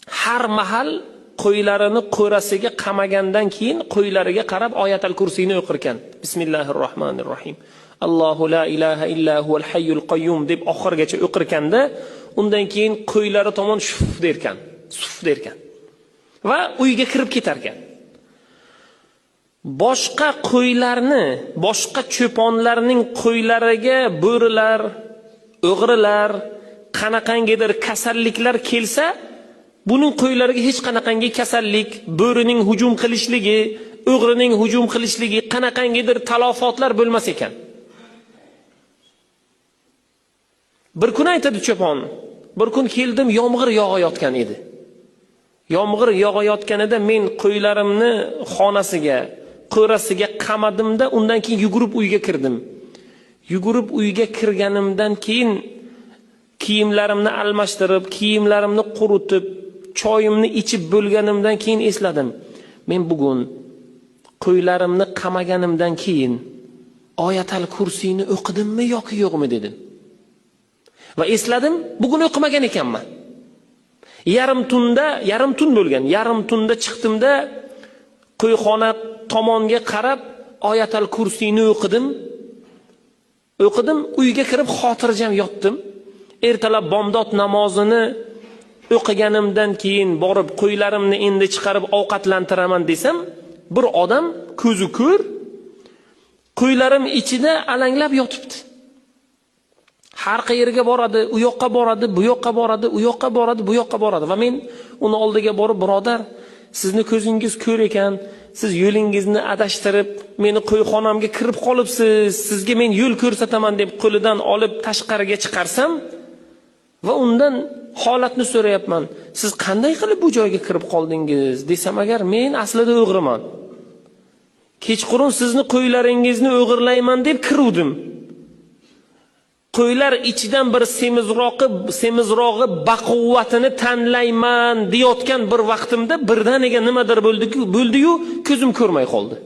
Har mahal qo'ylarini qo'rasiga qamagandan keyin qo'ylariga qarab oyatal kursiyni o'qirkan. Bismillahir rohmanir rohim. Allohu la ilaha illa huval hayyul qayyum deb oxirigacha o'qirkanda, undan keyin qo'ylari tomon shuf derkan, suf derkan. Va uyga kirib ketarkan. Boshqa qo'ylarni, boshqa cho'ponlarning qo'ylariga bo'rilar, o'g'rilar, qanaqangidir kasalliklar kelsa, buning qo'ylariga hech qanaqangi kasallik, bo'rining hujum qilishligi, o'g'rining hujum qilishligi, qanaqangidir talofotlar bo'lmas ekan. Bir kun aytadi cho'pon, bir kun keldim, yomg'ir yog'ayotgan edi. Yomg'ir yog'ayotganida men qo'ylarimni xonasiga, qo'rasiga qamadimda, undan keyin yugurib uyga kirdim. Yugurib uyga kirganimdan keyin kiyimlarimni almashtirib, kiyimlarimni quritib, choyimni ichib bo'lganimdan keyin esladim. Men bugun qo'ylarimni qamaganimdan keyin oyatal kursiyni o'qidimmi yoki yo'qmi dedim. Va esladim, bugun o'qimagan ekanman. Yarim tunda, yarim tun bo'lgan, yarim tunda chiqdimda qo'yxona tomonga qarab oyatal kursiyni o'qidim. O'qidim, uyga kirib xotirjam yotdim. Ertalab bomdod namozini o'qiganimdan keyin borib qo'ylarimni endi chiqarib ovqatlantiraman desam, bir odam ko'zi ko'r qo'ylarim ichida alanglab yotibdi. Har qayerga boradi, u yoqqa boradi, bu yoqqa boradi, u yoqqa boradi, bu yoqqa boradi. Va men uni oldiga borib, birodar, sizni ko'zingiz ko'r ekan, siz yo'lingizni adashtirib, meni qo'yxonamga kirib qolibsiz, sizga men yo'l ko'rsataman deb qo'lidan olib tashqariga chiqarsam va undan holatni so'rayapman. Siz qanday qilib bu joyga kirib qoldingiz desam, agar men aslida o'g'riman. Kechqurun sizni qo'ylaringizni o'g'irlayman deb kiruvdim. Qo'ylar ichidan bir semizrog'i baquvvatini tanlayman deyotgan bir vaqtimda birdaniga nimadir bo'ldi-yu, ko'zim ko'rmay qoldi.